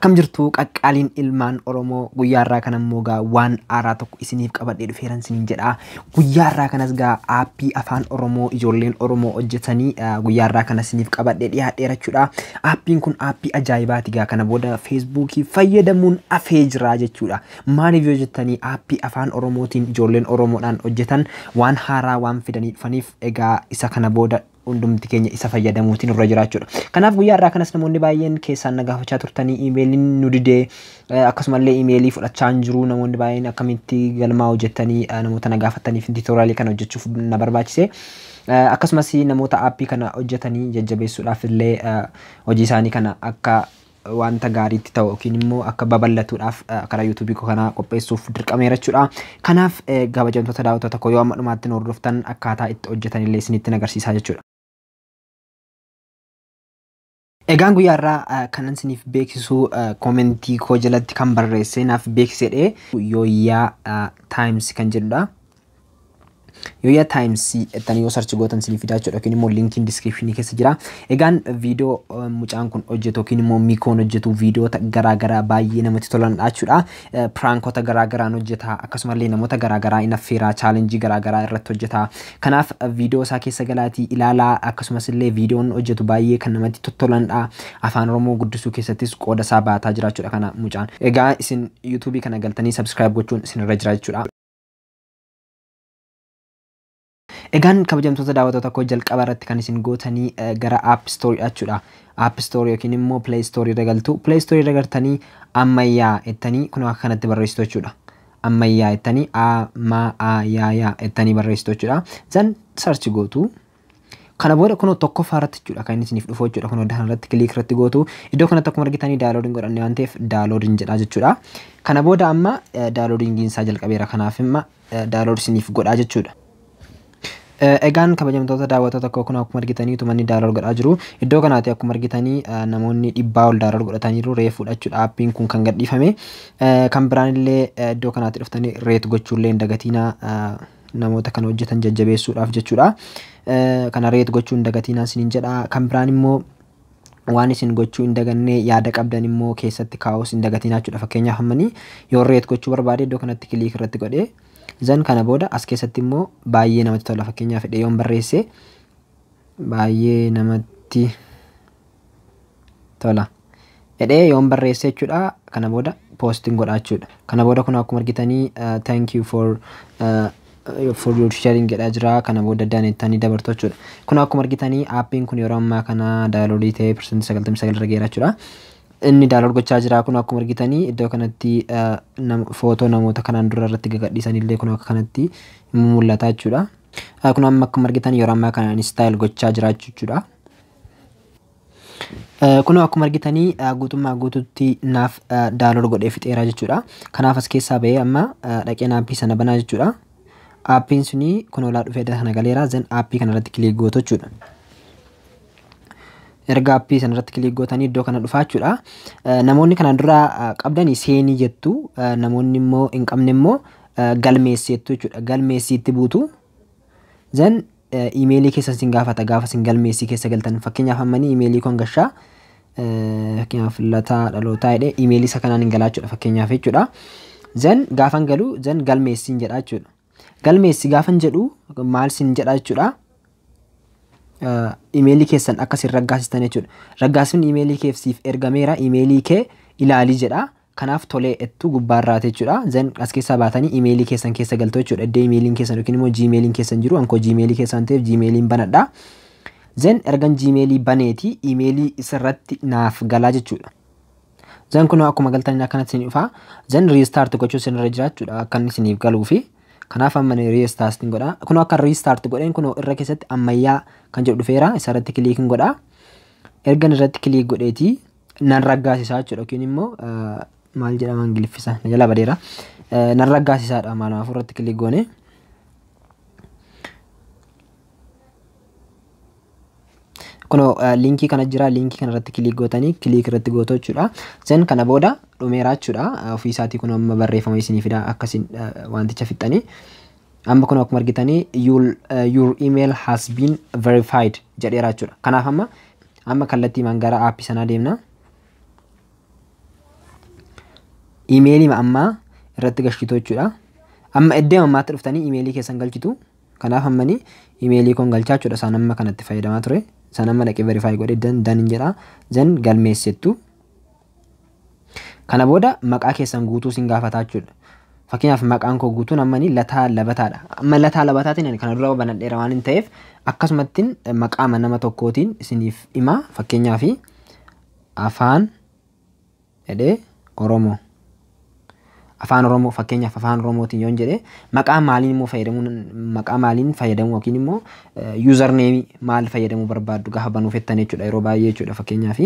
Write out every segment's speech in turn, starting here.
Akkam jirtu qaqqaaliin ilmaan Oromoo? Guyyaa irraa kana immoo gaa waan haaraa tokko isiniif qabadhee dhufeeran isiniin jedha. Guyyaa irraa kanas gaa aappii afaan Oromoo ijoolleen Oromoo hojjetanii guyyaa irraa kana isiniif qabadhee dhiyaadheera jechuudha. Aappiin kun aappii ajaa'ibaati gaa, kana booda Feesbuukii fayyadamuun hafee jira jechuudha. Maaliif yoo jettanii, aappii afaan Oromootiin ijoolleen Oromoodhaan hojjetan waan haaraa waan fidanii dhufaniif, egaa isa kana booda hundumti keenya isa fayyadamuutiin irra jiraachuudha. Kanaaf guyyaa irraa kanas namoonni baay'een keessaan na gaafachaa turtanii, iimeeliin nu didee, akkasumallee iimeelii fudhachaa hin jiru, namoonni baay'een akkamitti galmaa hojjettanii namoota na gaafataniif tutorialii kana hojjechuuf na barbaachise. Akkasumas namoota aappii kana hojjetanii jajjabeessuudhaaf illee, hojii isaanii kana akka wanta gaariitti ta'u yookiin immoo akka babal'atuudhaaf karaa yuutuubii koo kanaa qopheessuuf dirqameera jechuudha. Kanaaf kabajamtoota daawwattoota koo, yoo amma dhumaatti nu hordoftan akkaataa itti hojjetan illee isinitti agarsiisaa jechuudha. Egaan guyyaa irraa kanan isiniif beeksisu, koomentii koo jalatti kan barreesse naaf beeksisedhe, Yooyyaa Times kan jedhudha. Yooyyaa Times jettanii yoo search gootan isiniif fidaa jechuudha, yookiin immoo linkiin descriptionii keessa jira. Egaan viidiyoo mucaan kun hojjetu yookiin immoo Mikoon hojjetu viidiyoota garaagaraa baay'ee namatti tolanidha jechuudha. Prankota garaagaraan hojjeta, akkasumallee namoota garaagaraa in affeeraa, challengeii garaagaraa irratti hojjeta. Kanaaf viidiyoo isaa keessa galaatii ilaalaa, akkasumas illee viidiyoon hojjetu baay'ee kan namatti totolanidha. Afaan Oromoo guddisuu keessattis qooda isaa baataa jira jechuudha kana mucaan. Egaa isin yuutuubii kana galtanii subscribe gochuun isinirra jira jechuudha. Egaan kabajamtoota daawwattoota koo, jalqaba irratti kan isin gootanii gara App Store jechuudha. App Store yookiin immoo Play Store irra galtu. Play Store irra galtanii ammayyaa jettanii kun akka kanatti barreessitu jechuudha. Ammayyaa jettanii, A M A Y Y jettanii barreessitu jechuudha. Then search gootu. Kana booda kunoo tokkoffaa irratti jechuudha kan inni isiniif dhufu jechuudha. Kunoo kana irratti click irratti gootu. Iddoo kanatti akkuma argitanii downloading godhanne waan ta'eef downloading jedha jechuudha. Kana booda amma downloadingiin isaa jalqabeera. Kanaaf imma download isiniif godhaa jechuudha. Egaan kabajamtoota daawwattoota koo, kun akkuma argitanii utumanni download godhaa jiru. Iddoo kanaatti akkuma argitanii namoonni 100 ol download godhataniiru, reefuudha jechuudha aappiin kun kan gadhiifame. Kan biraan illee iddoo kanaatti dhuftanii rate gochuullee hin dagatiinaa, namoota kana hojjetan jajjabeessuudhaaf jechuudha. Kana rate gochuu hin dagatiinaa isiniin jedha. Kan biraan immoo waan isin gochuu hin daganne, yaada qabdan immoo keessatti kaa'uus hin dagatinaa jechuudha. Fakkeenyaaf ammanii yoo rate gochuu barbaade, iddoo kanatti click irratti godhee, then kana booda as keessatti immoo baay'ee namatti tola fakkeenyaaf hidhee yoon barreesse, baay'ee namatti tola jedhee yoon barreesse jechuudha. Kana booda postiin godhaa jechuudha. Kana booda kun akkuma argitanii "Thank you for your sharing" jedhaa jira. Kana booda done jettanii dabartu jechuudha. Kun akkuma argitanii aappiin kun yeroo ammaa kana downloadii ta'ee 99% irra geera jechuudha. Inni download gochaa jira. Kun akkuma argitanii iddoo kanatti footoo namoota kanaan dura irratti gagadhiisan illee kun akka kanatti mul'ata jechuudha. Kun amma akkuma argitan yeroo ammaa kana install gochaa jira jechuudha. Kun akkuma argitanii guutummaa guututti naaf download godhee fixeera jechuudha. Kanaaf as keessaa bahee amma dhaqeen aappii sana banaa jechuudha. Aappiin suni kun olaa dhufee kana galeera, then aappii kana irratti click gootu jechuudha. Erga aappii sana irratti click gootanii iddoo kana dhufaa jechuudha. Namoonni kanaan dura qabdanii seenii jettu, namoonni immoo hin qabne immoo galmeesseettu jechuudha. Galmeessiitti buutu. Then iimeelii keessa isin gaafata gaafa isin galmeessii keessa galtan. Fakkeenyaaf ammanii iimeelii kon gashaa, fakkeenyaaf lataa dhalootaa jedhee iimeelii isa kanaan hin galaa jechuudha fakkeenyaaf jechuudha. Then gaafan galu, then galmeessiin jedha jechuudha. Galmeessi gaafan jedhu maal sin jedha jechuudha? Iimeelii keessan akka isin raggaasistan jechuudha. Raggaasifni iimeelii keef siif ergameera, iimeelii kee ilaalii jedha. Kanaaf tolee ettu gubbaarraate jechuudha. Then as keessaa baatanii iimeelii keessan keessa galtu jechuudha. Iddoo iimeeliin keessan yookiin immoo jiimeeliin keessan jiru, ankoo jiimeelii keessan ta'eef jiimeeliin banadha. Then ergan jiimeelii baneeti iimeelii isarratti naaf galaa jechuudha. Then kun akkuma galtanii akkanatti isin dhufa. Then restart gochuu isinirra jira jechuudha akka inni isiniif galuufi. Kanaaf amma ni restart godha. Kun akka restart godheen kun irra keessatti ammayyaa kan jedhu dhufeera. Isarratti clickiin godha. Ergan irratti click godheeti nan raggaasisaa jechuudha, yookiin immoo maal jedhama ingiliffisa na jala badeera. Nan raggaasisaadha maal irratti click goone. Kunoo linkii kana jira, linkii kana irratti click gootanii click irratti gootu jechuudha. Then kana booda dhumeera jechuudha. Ofii isaatii kun amma barreeffama isinii fida akkasiin wanticha fixxanii. Amma kun akkuma argitanii "Your email has been verified" jedheera jechuudha. Kanaaf amma kallattiimaan gara aappii sanaa deemna. Imeelii ammaa irratti galchitu jechuudha. Amma iddoo ammaatti dhuftanii imeelii keessan galchitu. Kanaaf ammani imeelii koon galchaa jechuudha. Isaan amma kanatti fayyadamaa ture. Isaan amma dhaqee verify godhee dan jedha. Then galmeessettu. Kana booda maqaa keessan guutuu sin gaafataa jechuudha. Fakkeenyaaf maqaan koo guutuun ammani Lataa Labataadha. Amma Lataa Labataatiin ani kana dura banadheera waan hin ta'eef, akkasumattiin maqaa nama tokkootiin isiniif hima. Fakkeenyaaf afaan jedhee Oromoo. Afaan Oromoo, fakkeenyaaf afaan Oromootiin yoon jedhee, maqaa maaliin immoo fayyadamuu, maqaa maaliin fayyadamuu yookiin immoo username maal fayyadamuu barbaaddu gaafa banuu fettan jechuudha yeroo baay'ee jechuudha. Fakkeenyaaf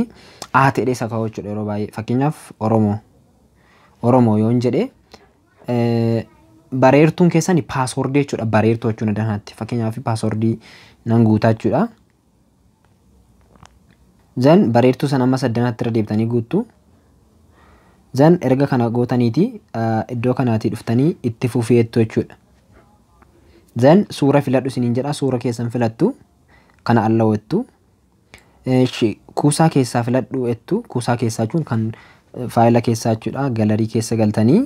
A ta'ee isa kaa'u jechuudha yeroo baay'ee. Fakkeenyaaf Oromoo Oromoo yoon jedhee, bareertuun keessan password jechuudha, bareertuu jechuudha danaatti. Fakkeenyaaf password nan guutaa jechuudha. Then bareertuu sana amma saddanaatti irra deebitanii guuttu. Then erga kana gootaniiti iddoo kanaatii dhuftanii itti fufeettu jechuudha. Then suura filadhu isiniin jedha, suura keessan filattu, kana allawwattu. Kuusaa keessaa filadhu jettu. Kuusaa keessaa jechuun kan faayila keessaa jechuudha, gallery keessa galtanii.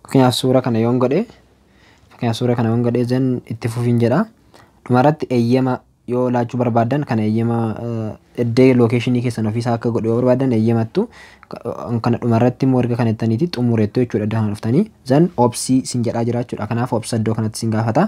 Fakkeenyaaf suura kana yoon godhe, fakkeenyaaf suura kana yoon godhe, then itti fufiin jedha. Dhumarratti eeyyama yoo laachuu barbaaddan, kana eeyyama iddoo location keessan ofiisaa akka godhu yoo barbaaddan eeyyamattu. Kana dhumarratti immoo erga kana jettaniiti xumureettu jechuudha. Iddoo kana dhuftanii then obsii sin jedhaa jira jechuudha. Kanaaf obsa iddoo kanatti sin gaafata.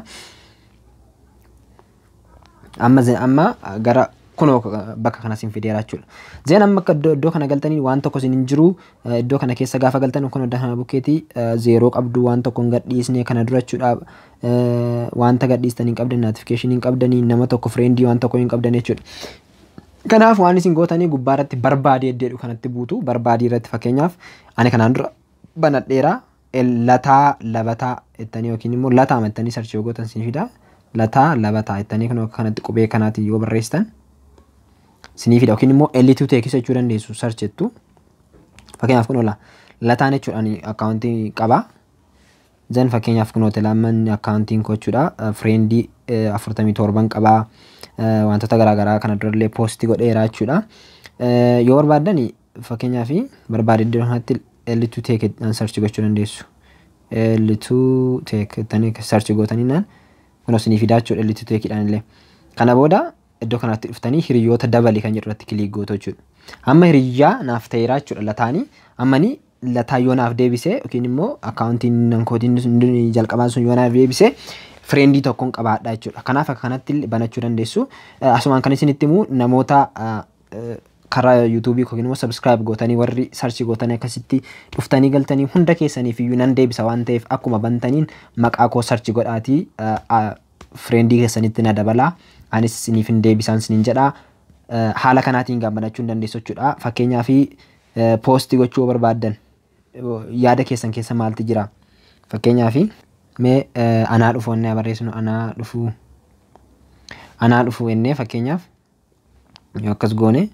Amma gara kunoo bakka kana sin fideera jechuudha. Then amma akka iddoo kana galtanii waan tokko sin hin jiru. Iddoo kana keessa gaafa galtan kun iddoo kana bukkeetii zero qabdu, waan tokko hin gadhiisne kana dura jechuudha. Wanta gadhiistan hin qabdan, notification hin qabdanii, nama tokko friend waan tokko hin qabdan jechuudha. Kanaaf waan isin gootanii gubbaa irratti barbaadee jedhu kanatti buutu. Barbaadii irratti fakkeenyaaf ani kanaan dura banadheera, Lataa Labataa jettanii yookiin immoo Lataa jettanii search yoo gootan sin fida. Lataa Labataa jettanii kun kanatti qubee kanaatiin yoo barreessitan sinii fida, yookiin immoo L2 Tech jechuu dandeessu, search jettu. Fakkeenyaaf kun oola Lataan jechuudha, ani account qaba. Then fakkeenyaaf kun hoteelaamman accountiin koo jechuudha. Friend 47 qabaa. Wantoota garaagaraa kana durallee post godheera jechuudha. Yoo barbaaddan fakkeenyaaf barbaade iddoo kanatti L2 Tech search gochuu dandeessu. L2 Tech jettanii search gootanii naan kun isinii fidaa jechuudha L2 Techidhaan illee. Kana booda iddoo kanatti dhuftanii hiriyoota dabali kan jedhu irratti click gootu jechuudha. Amma hiriyyaa naaf ta'eera jechuudha Lataanii. Ammani Lataa yoo naaf deebisee yookiin immoo accountiin nan kootiin jalqabaan sun yoo naaf deebisee, friend tokkoon qabaadha jechuudha. Kanaaf akka kanatti banachuu dandeessu. Asumaan kan isinitti himu, namoota karaa YouTube yookiin immoo subscribe gootanii, warri search gootanii akkasitti dhuftanii galtanii, hunda keessaniif iyyuu nan deebisa waan ta'eef, akkuma bantaniin maqaa koo search godhaatii friend keessanitti na dabalaa. Anis isiniif hin deebisaan isiniin jedha. Haala kanaatiin banachuu hin dandeessu jechuudha. Fakkeenyaaf post gochuu barbaaddan, yaada keessan keessa maaltu jira? Fakkeenyaaf mee anaa dhufu ennee barreessinu, anaa dhufu, anaa dhufu ennee, fakkeenyaaf yoo akkas goone,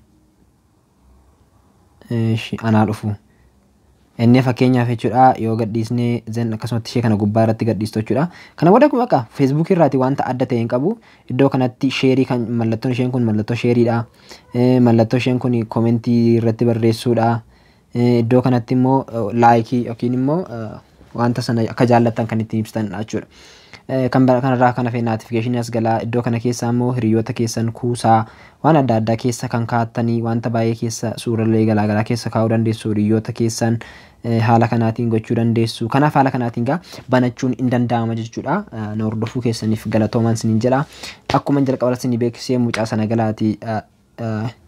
anaa dhufu ennee fakkeenyaaf jechuudha yoo gadhiisnee, then akkasumatti ishee kana gubbaa irratti gadhiistu jechuudha. Kana booda kun bakka Facebook irraati wanta adda ta'e hin qabu. Iddoo kanatti share kan mallattoon isheen kun mallattoo shareiidha. Mallattoo isheen kun comment irratti barreessuudha. Iddoo kanatti immoo like yookiin immoo wanta sana akka jaallattan kan ittiin ibsitanidha jechuudha. Kan kanarraa kan hafe notification as galaa. Iddoo kana keessa immoo hiriyoota keessan, kuusaa waan adda addaa keessa kan kaa'attanii, wanta baay'ee keessa, suuraalee garaagaraa keessa kaa'uu dandeessu, hiriyoota keessan haala kanaatiin gochuu dandeessu. Kanaaf haala kanaatiin gaa banachuun hin danda'ama jechuudha. Na hordofuu keessaniif galatoomaan isiniin jedha. Akkuma jalqaba irratti isinii beeksisee, mucaa sana galaati,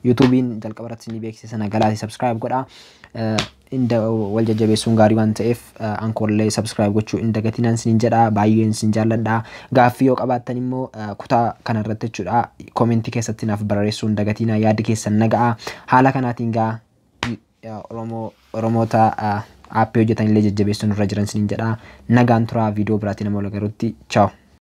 YouTubeiin jalqaba irratti isinii beeksise sana galaati subscribe godhaa. Wal jajjabeessuun gaarii waan ta'eef, ankoollee subscribe gochuu hin dagatinaan isiniin jedha. Baay'een isin jaalladha. Gaaffii yoo qabaattan immoo kutaa kanarratti jechuudha comment keessatti naaf barreessuu hin dagatinaa, yaaddi keessan naga'a. Haala kanaatiin gaa Oromoo Oromoota app hojjetan illee jajjabeessuun irra jiran isiniin jedha. Nagaan turaa, viidiyoo biraatiin nama wal agarrutti, ciao.